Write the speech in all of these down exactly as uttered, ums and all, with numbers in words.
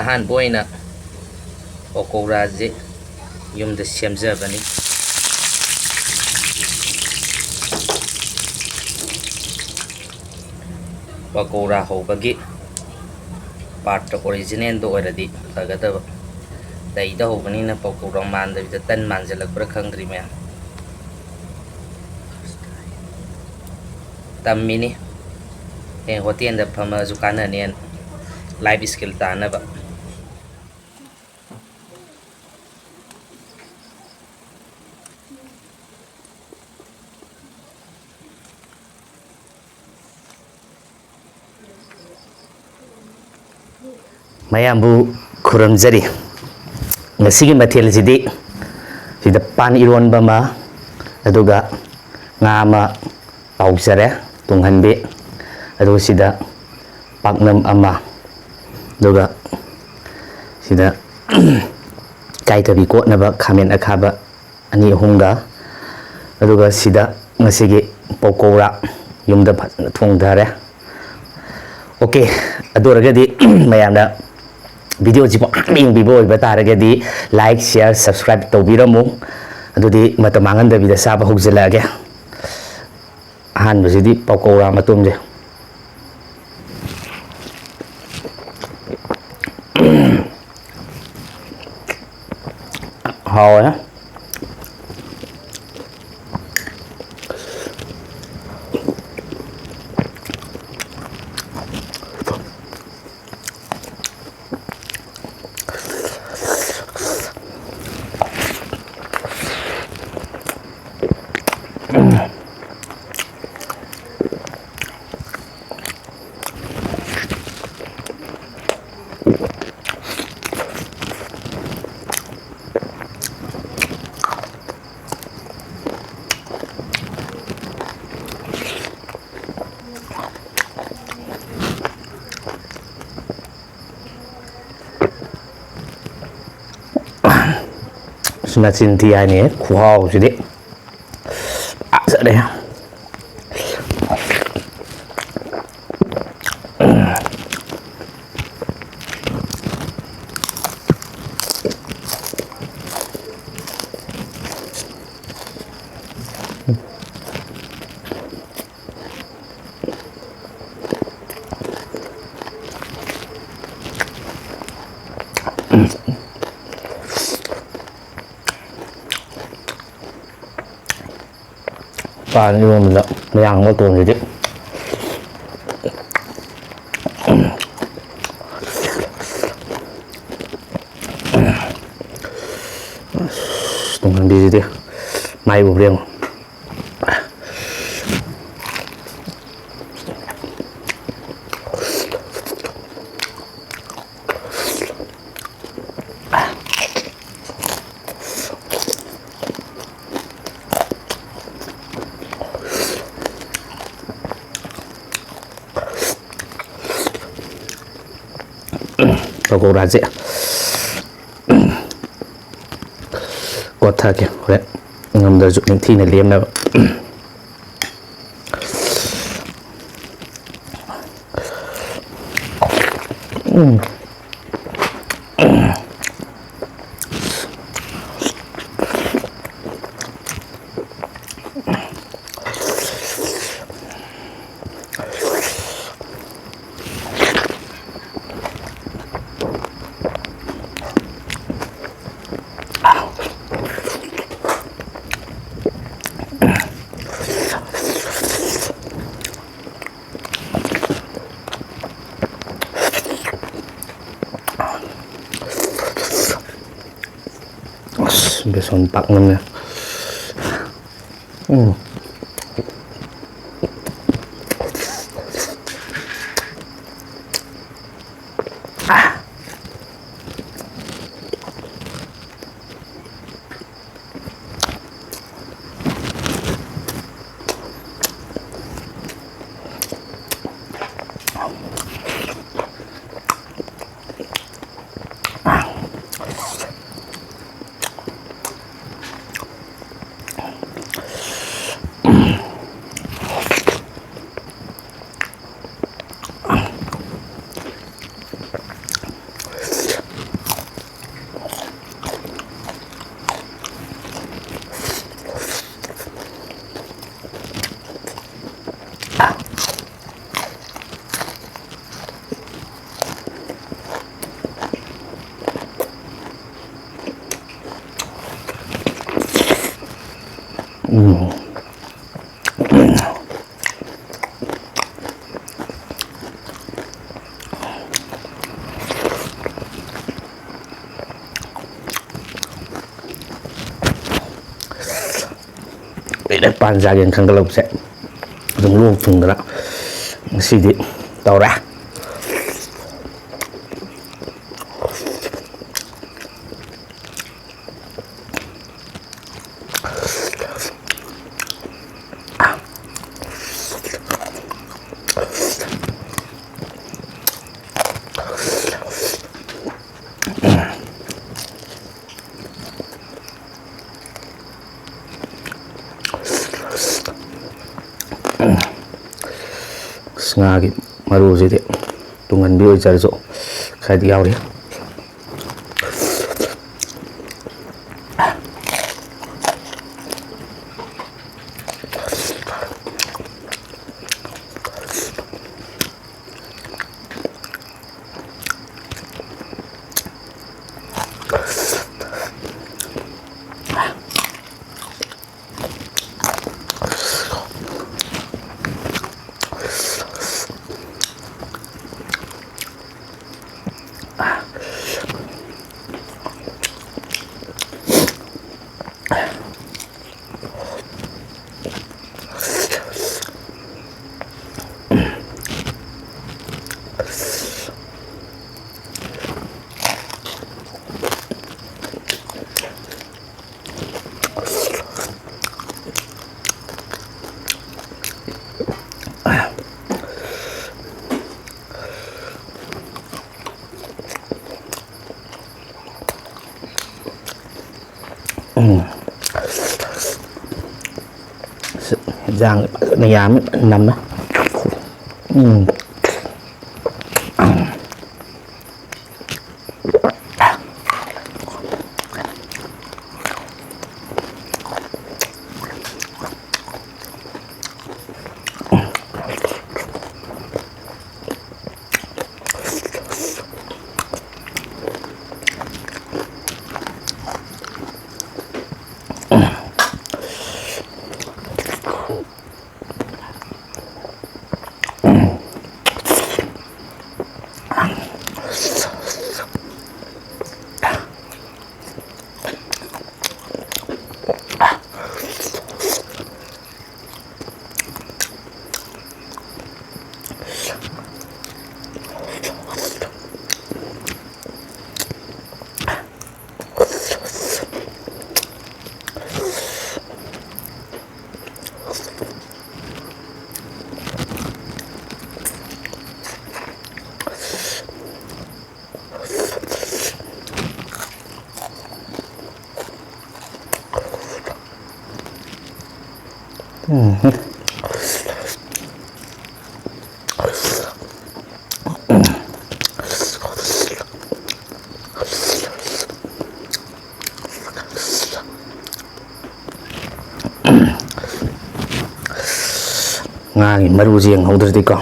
ꯑꯍꯥꯟꯕ ꯑꯣꯏꯅ ꯄꯀꯧꯔꯥꯁꯦ ꯌꯨꯝꯗ ꯁꯦꯝꯖꯕꯅꯤ꯫ ꯄꯀꯧꯔꯥ ꯍꯧꯕꯒꯤ ꯄꯥꯔꯠꯇ ꯑꯣꯔꯤꯖꯤꯅꯦꯜꯗ ꯑꯣꯏꯔꯗꯤ ꯐꯒꯗꯕ꯫ ꯂꯩꯗ ꯍꯧꯕꯅꯤꯅ ꯄꯀꯧꯔꯥ ꯃꯥꯟꯗꯕꯤꯗ ꯇꯟ ꯃꯥꯟꯁꯤꯜꯂꯛꯄ꯭ꯔꯥ ꯈꯪꯗ꯭ꯔꯤ ꯃꯌꯥꯝ꯫ ꯇꯝꯃꯤꯅꯤ꯫ ꯍꯌꯦꯡ ꯍꯣꯇꯦꯜꯗ ꯐꯝꯃꯁꯨ ꯀꯥꯟꯅꯅꯦꯅ, ꯂꯥꯏꯐ ꯏꯁꯀꯤꯜ ꯇꯥꯅꯕ꯫ ꯃꯌꯥꯝꯕꯨ ꯈꯨꯔꯨꯝꯖꯔꯤ꯫ ꯉꯁꯤꯒꯤ ꯃꯊꯦꯜꯁꯤꯗꯤ ꯁꯤꯗ ꯄꯥꯟ ꯏꯔꯣꯟꯕ ꯑꯃ, ꯑꯗꯨꯒ ꯉꯥ ꯑꯃ ꯇꯥꯎꯖꯔꯦ, ꯇꯨꯡꯍꯟꯕꯤ, ꯑꯗꯨꯒ ꯁꯤꯗ ꯄꯥꯛꯅꯝ ꯑꯃ, ꯑꯗꯨꯒ ꯁꯤꯗ ꯏꯀꯥꯏꯊꯕꯤ ꯀꯣꯠꯅꯕ ꯈꯥꯃꯦꯟ ꯑꯈꯥꯕ ꯑꯅꯤ ꯑꯍꯨꯝꯒ, ꯑꯗꯨꯒ ꯁꯤꯗ ꯉꯁꯤꯒꯤ ꯄꯀꯧꯔꯥ ꯌꯨꯝꯗ ꯐꯖꯅ ꯊꯣꯡꯊꯔꯦ꯫ ꯑꯣꯀꯦ, ꯑꯗꯨ ꯑꯣꯏꯔꯒꯗꯤ ꯃꯌꯥꯝꯅ ꯚꯤꯗꯤꯑꯣꯁꯤꯕꯨ ꯑꯍꯥꯟꯕ ꯌꯦꯡꯕꯤꯕ ꯑꯣꯏꯕ ꯇꯥꯔꯒꯗꯤ like, share, subscribe ꯇꯧꯕꯤꯔꯝꯃꯨ꯫ ꯑꯗꯨꯗꯤ ꯃꯇꯝ ꯃꯥꯡꯍꯟꯗꯕꯤꯗ ꯆꯥꯕ ꯍꯧꯖꯤꯜꯂꯛꯑꯒꯦ꯫ ꯑꯍꯥꯟꯕꯁꯤꯗꯤ ꯄꯀꯧꯔꯥ ꯃꯇꯨꯝꯁꯦ꯫ ꯍꯥꯎꯋꯦ꯫ ꯑꯁ, ꯃꯆꯤꯟ ꯊꯤ ꯍꯥꯏꯅꯤ, ꯈꯨꯍꯥꯎꯁꯤꯗꯤ꯫ ꯐꯖꯔꯦ꯫ ꯄꯥꯟ ꯏꯔꯣꯟꯕꯗ ꯃꯌꯥꯡ ꯃꯇꯣꯟꯁꯤꯗꯤ꯫ ꯑꯁ, ꯇꯨꯡꯍꯟꯕꯤꯁꯤꯗꯤ ꯃꯥꯏ ꯎꯕ꯭ꯔ ꯌꯦꯡꯉꯣ꯫ ꯄꯀꯧꯔꯥꯁꯦ ꯀꯣꯠꯊꯒꯦ ꯍꯣꯔꯦꯟ, ꯉꯝꯗ꯭ꯔꯁꯨ ꯅꯤꯡꯊꯤꯅ ꯂꯦꯝꯅꯕ꯫ ꯎꯝ꯫ ꯑꯁ, ꯕꯦꯁꯣꯟ ꯄꯥꯛꯅꯝꯅꯦ꯫ ꯎꯝ꯫ ꯎꯝ꯫ ꯀꯨꯏꯔꯦ ꯄꯥꯟ ꯆꯥꯒꯦꯅ ꯈꯟꯒꯠꯂꯛꯄꯁꯦ꯫ ꯑꯗꯨꯝ ꯂꯣꯛ ꯊꯨꯡꯗꯅ ꯉꯁꯤꯗꯤ ꯇꯧꯔꯦ꯫ ꯑꯁ, ꯉꯥꯒꯤ ꯃꯔꯨꯁꯤꯗꯤ ꯇꯨꯡꯍꯟꯕꯤ ꯑꯣꯏꯖꯔꯁꯨ ꯈꯔꯗꯤ ꯌꯥꯎꯔꯤ꯫ ꯎꯝ꯫ ꯏꯟꯖꯥꯡ ꯐꯖꯅ ꯌꯥꯝꯃꯤ, ꯐꯖꯅ ꯅꯝꯃꯦ꯫ ꯎꯝ꯫ ꯎꯝ꯫ ꯉꯥꯒꯤ ꯃꯔꯨꯁꯦ ꯌꯦꯡꯍꯧꯗ꯭ꯔꯗꯤꯀꯣ,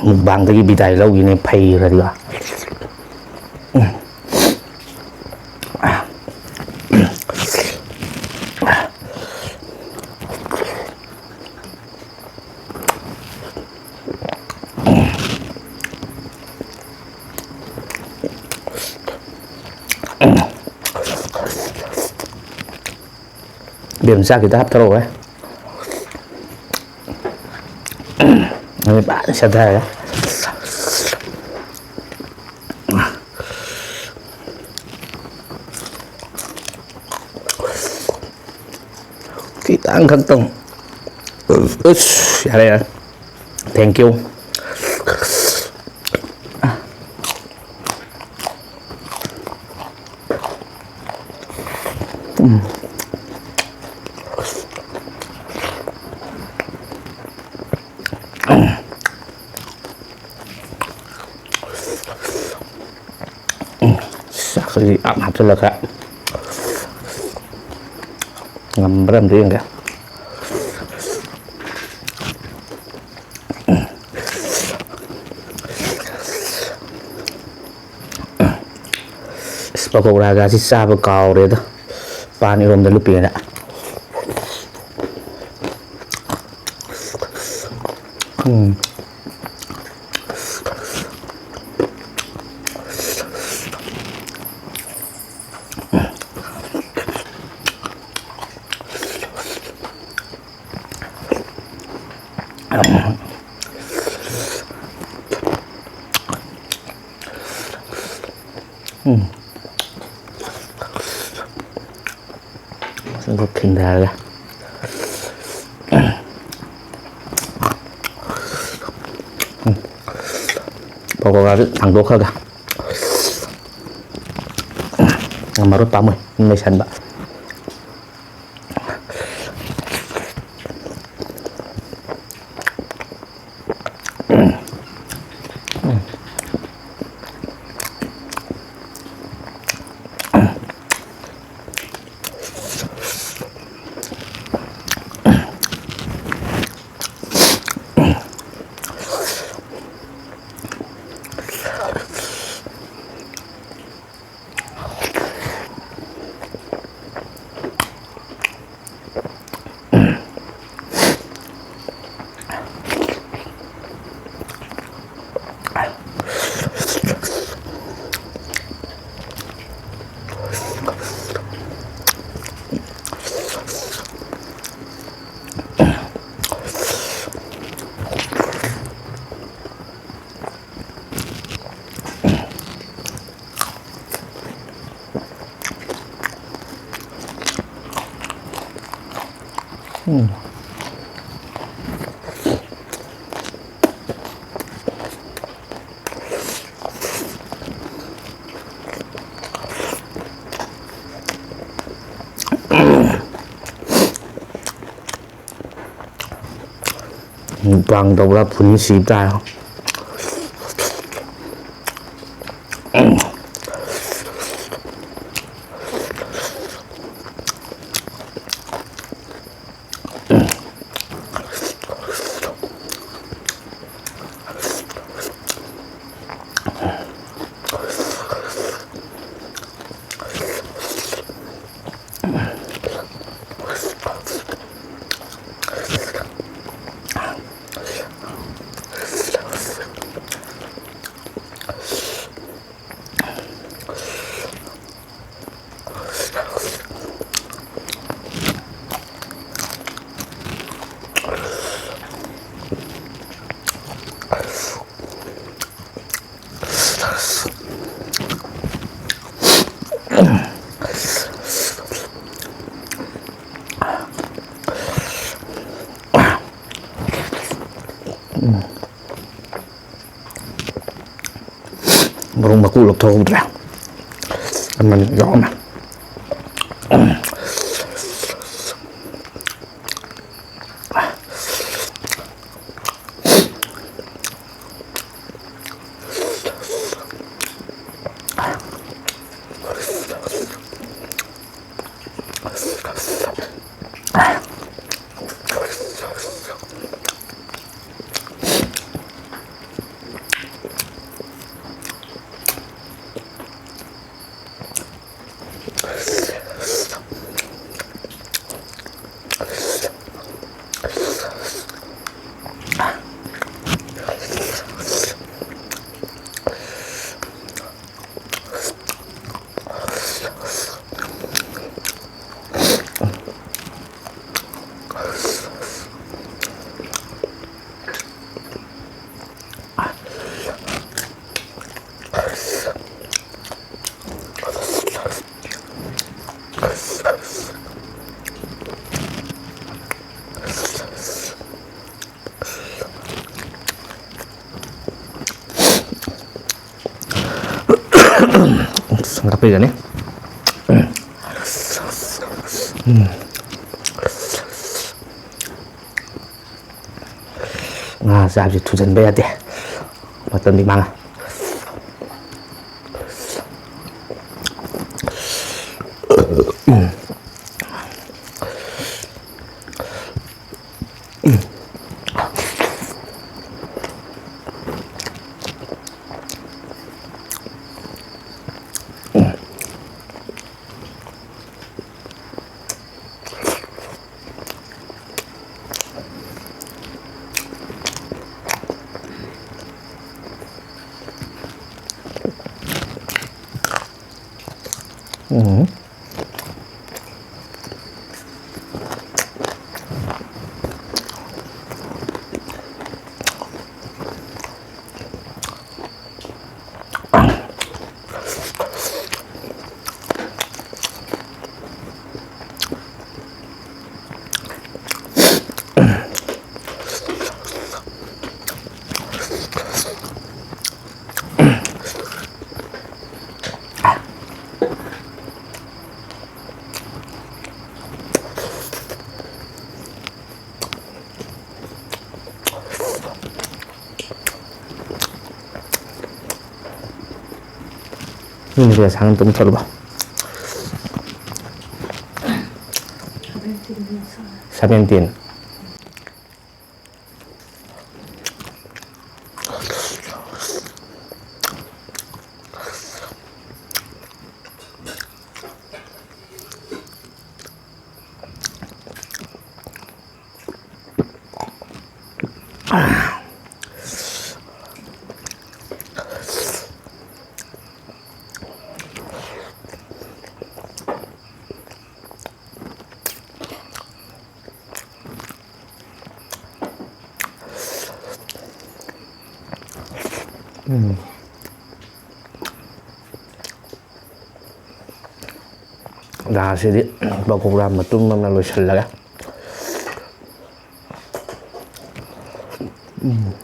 ꯃꯨꯛꯕꯥꯡꯗꯒꯤ ꯕꯤꯗꯥꯏ ꯂꯧꯈꯤꯅꯦ, ꯐꯩꯈ꯭ꯔꯗꯤꯀꯣ꯫ ꯏꯕꯦꯝ, ꯆꯥꯛ ꯈꯤꯇ ꯍꯥꯞꯊꯔꯛꯑꯣꯍꯦ꯫ ꯑꯗꯨ ꯐꯖꯅ ꯁꯦꯠꯊꯔꯒ꯫ ꯈꯤꯇꯪ ꯈꯛꯇꯪ꯫ ꯑꯁ, ꯌꯥꯔꯦ, ꯌꯥꯔꯦ꯫ Thank you꯫ ꯎꯝ꯫ ꯆꯥꯛꯁꯤ ꯌꯥꯝ ꯍꯥꯞꯆꯤꯜꯂꯒ ꯉꯝꯕ꯭ꯔꯥ ꯑꯝꯇ ꯌꯦꯡꯒꯦ꯫ ꯑꯁ, ꯄꯀꯧꯔꯥꯒꯁꯤ ꯆꯥꯕ ꯀꯥꯎꯔꯦꯗ, ꯄꯥꯟ ꯏꯔꯣꯝꯗ ꯂꯨꯞꯄꯦꯅ꯫ ꯎꯝ꯫ ꯎꯝ꯫ ꯃꯁꯤꯡꯗꯣ ꯈꯤꯟꯊꯔꯒ꯫ ꯎꯝ꯫ ꯄꯀꯧꯔꯥꯗꯨ ꯊꯥꯡꯗꯣꯛꯈ꯭ꯔꯒ꯫ ꯃꯔꯨꯞ ꯄꯥꯝꯃꯨꯏ ꯂꯩꯁꯟꯕ꯫ ꯎꯝ꯫ ꯃꯨꯛꯕꯥꯡ ꯇꯧꯕ꯭ꯔꯥ ꯐꯨꯟ ꯁꯤꯕ ꯇꯥꯔꯦ꯫ ꯃꯔꯨ ꯃꯀꯨ ꯂꯧꯊꯣꯛꯍꯧꯗ꯭ꯔꯦ꯫ ꯑꯃꯅꯤ ꯌꯥꯎꯔꯝꯃꯦ꯫ ꯄꯤꯒꯅꯤ꯫ ꯎꯝ꯫ ꯉꯥ ꯆꯥꯕꯁꯤ ꯊꯨꯖꯟꯕ ꯌꯥꯗꯦ, ꯃꯇꯝꯗꯤ ꯃꯥꯡꯉꯦ꯫ ꯎꯝ꯫ ꯅꯪꯁꯦ ꯉꯁꯥꯏ ꯇꯨꯝꯊꯔꯕ? ꯁꯚꯦꯟꯇꯤꯟ꯫ ꯎꯝ꯫ ꯂꯥꯁꯁꯤꯗꯤ ꯄꯀꯧꯔꯥ ꯃꯇꯨꯝ ꯑꯃ ꯂꯣꯏꯁꯤꯜꯂꯒ꯫ ꯎꯝ꯫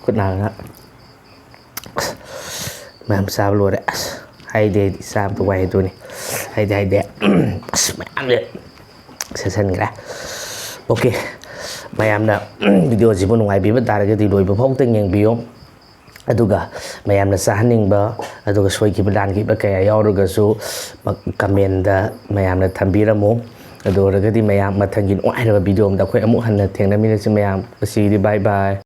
ꯈꯨꯠ ꯅꯥꯗꯅ꯫ ꯑꯁ, ꯃꯌꯥꯝ ꯆꯥꯕ ꯂꯣꯏꯔꯦ꯫ ꯑꯁ, ꯍꯥꯏꯗꯦ, ꯍꯥꯏꯗꯦ, ꯆꯥꯕꯗ ꯋꯥꯏ ꯑꯗꯨꯅꯤ꯫ ꯍꯥꯏꯗꯦ, ꯍꯥꯏꯗꯦ꯫ ꯑꯁ, ꯃꯌꯥꯝꯁꯦ ꯁꯦꯠꯁꯟꯈ꯭ꯔꯦ꯫ OK, ꯃꯌꯥꯝꯅ video ꯁꯤꯕꯨ ꯅꯨꯡꯉꯥꯏꯕꯤꯕ ꯇꯥꯔꯒꯗꯤ ꯂꯣꯏꯕ ꯐꯥꯎꯗꯪ ꯌꯦꯡꯕꯤꯌꯨ꯫ ꯑꯗꯨꯒ ꯃꯌꯥꯝꯅ ꯆꯥꯍꯟꯅꯤꯡꯕ, ꯑꯗꯨꯒ ꯁꯣꯏꯈꯤꯕ ꯂꯥꯟꯈꯤꯕ ꯀꯌꯥ ꯌꯥꯎꯔꯒꯁꯨ ꯃ-, comment ꯇ ꯃꯌꯥꯝꯅ ꯊꯝꯕꯤꯔꯝꯃꯨ꯫ ꯑꯗꯨ ꯑꯣꯏꯔꯒꯗꯤ ꯃꯌꯥꯝ ꯃꯊꯪꯒꯤ ꯅꯨꯡꯉꯥꯏꯔꯕ video ꯑꯃꯗ ꯑꯩꯈꯣꯏ ꯑꯃꯨꯛ ꯍꯟꯅ ꯊꯦꯡꯅꯃꯤꯟꯅꯁꯤ ꯃꯌꯥꯝ꯫ ꯉꯁꯤꯒꯤꯗꯤ bye bye꯫